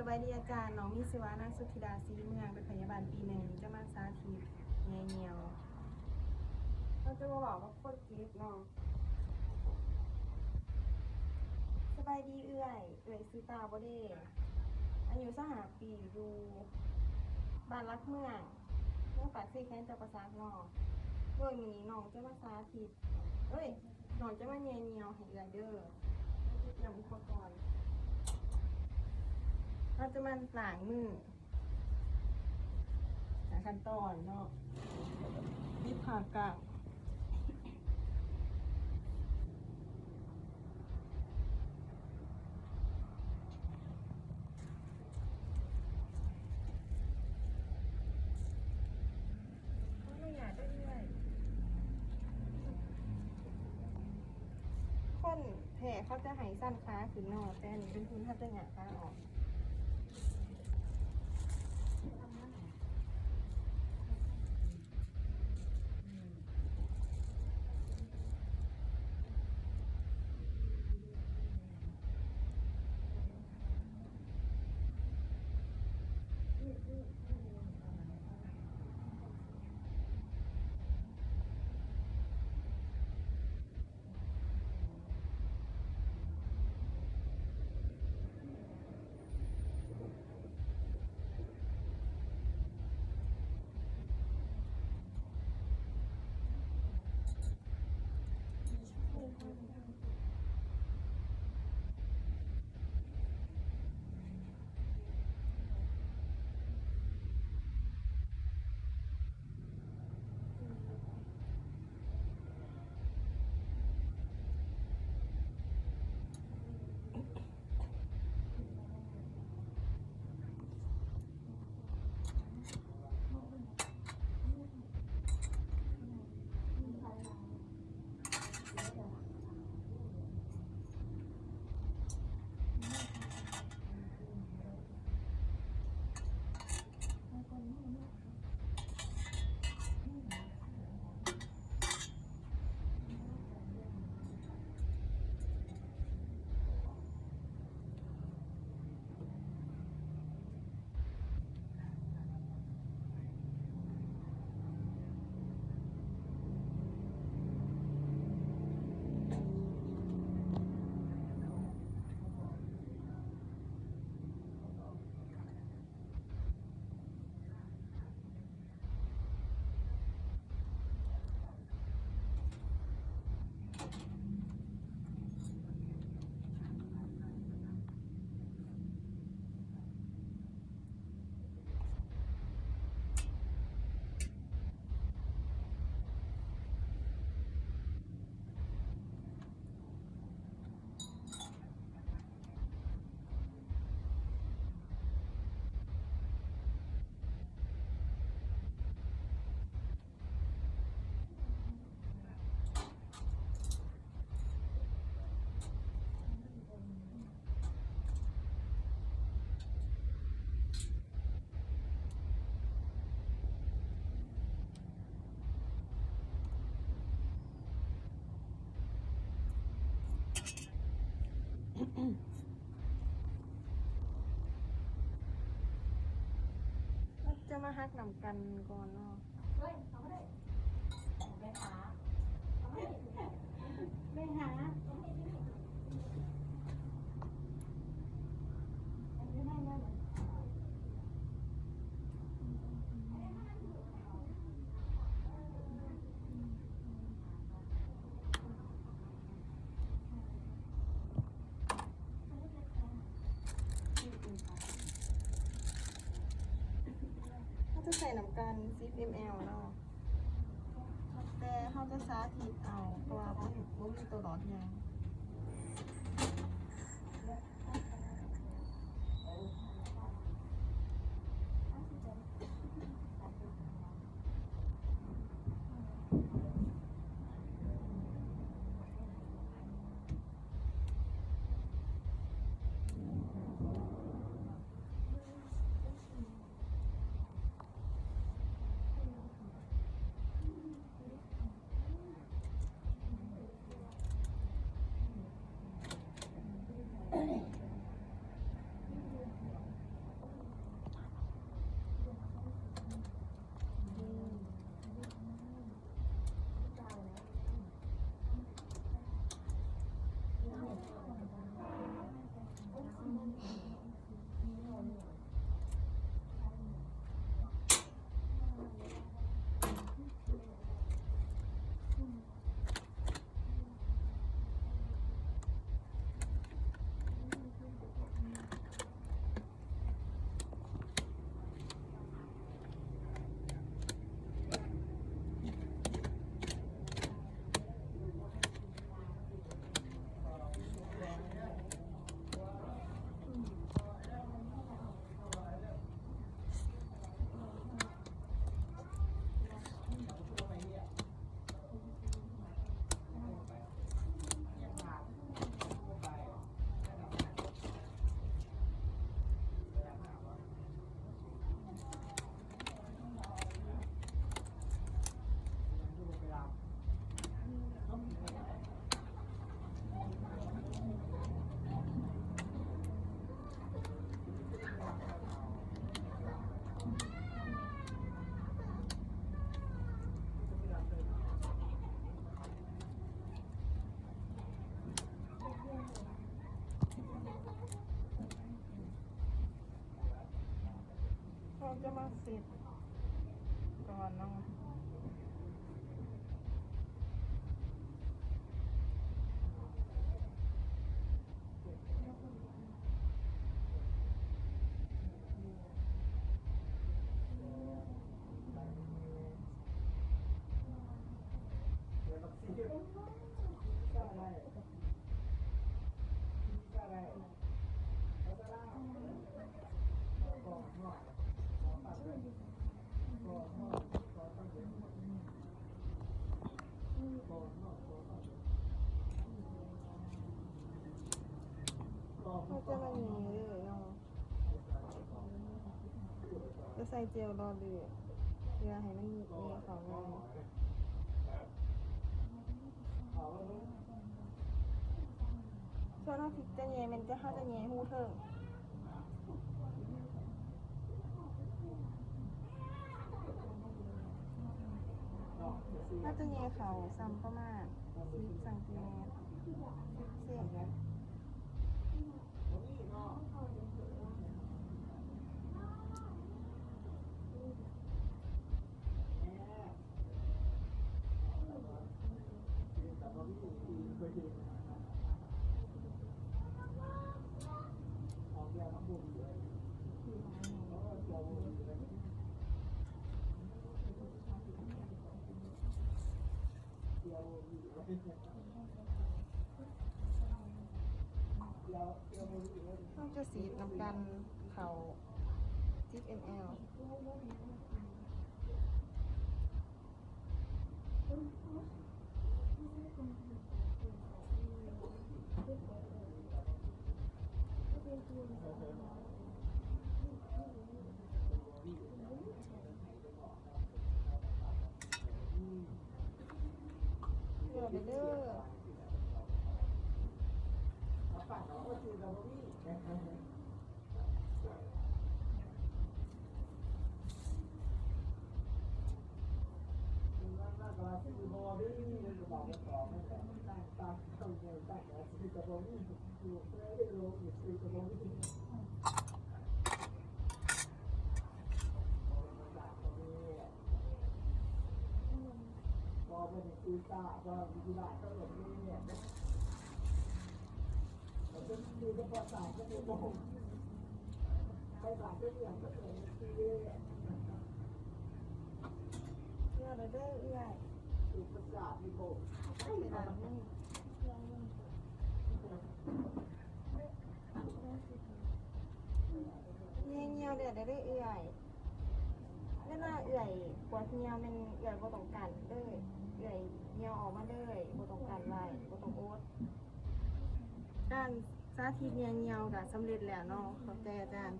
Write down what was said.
ສະບາຍດີອາຈານ, ນ້ອງມີຊື່ວ່ານາງສຸທິດາ ສີເມືອງ, ເປັນພະຍາບານປີໜຶ່ງ, ຈະມາສາທິດແຍ່ຍ່ຽວ. ເຮົາຈະມາເວົ້າກັບຄົນເຈັບເນາະ. ສະບາຍດີເອື້ອຍ, ເອື້ອຍຊື່ຕາບໍ່ເດ, ອາຍຸຊາວຫ້າປີ, ຢູ່ບ້ານຫຼັກເມືອງ, ເມືອງປາກເຊ ແຂວງຈຳປາສັກເນາະ. ໂດຍມື້ນີ້ນ້ອງຈະມາສາທິດ ເອີຍ ນ້ອງຈະມາແຍ່ຍ່ຽວໃຫ້ເອື້ອຍເດີ. ເຮົາຈະຕຽມອຸປະກອນ, ເຮົາຈະມາລ້າງມື. ຂັ້ນຕອນເນາະ, ບິດຜ່າກາງ. ຂໍອະນຸຍາດເດີເອື້ອຍ. ຄົນແພ້ເຂົາຈະໃຫ້ຊັນຂາຂຶ້ນເນາະ, ແຕ່ອັນນີ້ເປັນຄົນ ເຮົາຈະຫຍັກຂາອອກ. ເຮົາຈະມາຫັກນ້ຳກັນກ່ອນເນາະ. ເຮີ້ຍ ເອົາມາເລີຍ ໄປຫາ ໄປຫາ ໄປຫາ. ເຮົາຈະໃສ່ນ້ຳກັນສິບເອັມແອລເນາະ, ແຕ່ເຮົາຈະສາທິດເອົາ ເພາະວ່າບໍ່ມີ ບໍ່ມີຕົວຫຼອດຫຍັງ. ເ ຈະມາເຊັດກ່ອນເນາະ. ເຮົາຈະມາແຍ່ເລີຍເນາະ. ຈະໃສ່ເຈວຫຼໍ່ລື່ນ ເພື່ອໃຫ້ມັນແຍ່ເຂົ້າງ່າຍ. ສ່ວນເຮົາທີ່ຈະແຍ່ແມ່ນຈະ ເຮົາຈະແຍ່ຮູເທິງ. ເຮົາຈະແຍ່ເຂົ້າສ່ຳປະມານສິບຊັງຕີແມັດ ສິບເຊັນ. ເຮົາຈະສີດນ້ຳກັນເຂົ້າສິບເອັມແອລ. ເດີ ເດີ ເດີ. ເມື່ອລະເດີເອື້ອຍ ເປັນອັນນີ້ ແຍ່ງຽວແດ່ເດີເອື້ອຍ. ເວລາເອື້ອຍປວດຍ່ຽວແມ່ນເອື້ອຍບໍ່ຕ້ອງກັ້ນເດີ ເອື້ອຍຍ່ຽວອອກມາເລີຍ ບໍ່ຕ້ອງກັ້ນໄວ້ ບໍ່ຕ້ອງອົດ. ການສາທິດແຍ່ງຽວກະສຳເລັດແລ້ວເນາະ. ຂອບໃຈອາຈານ.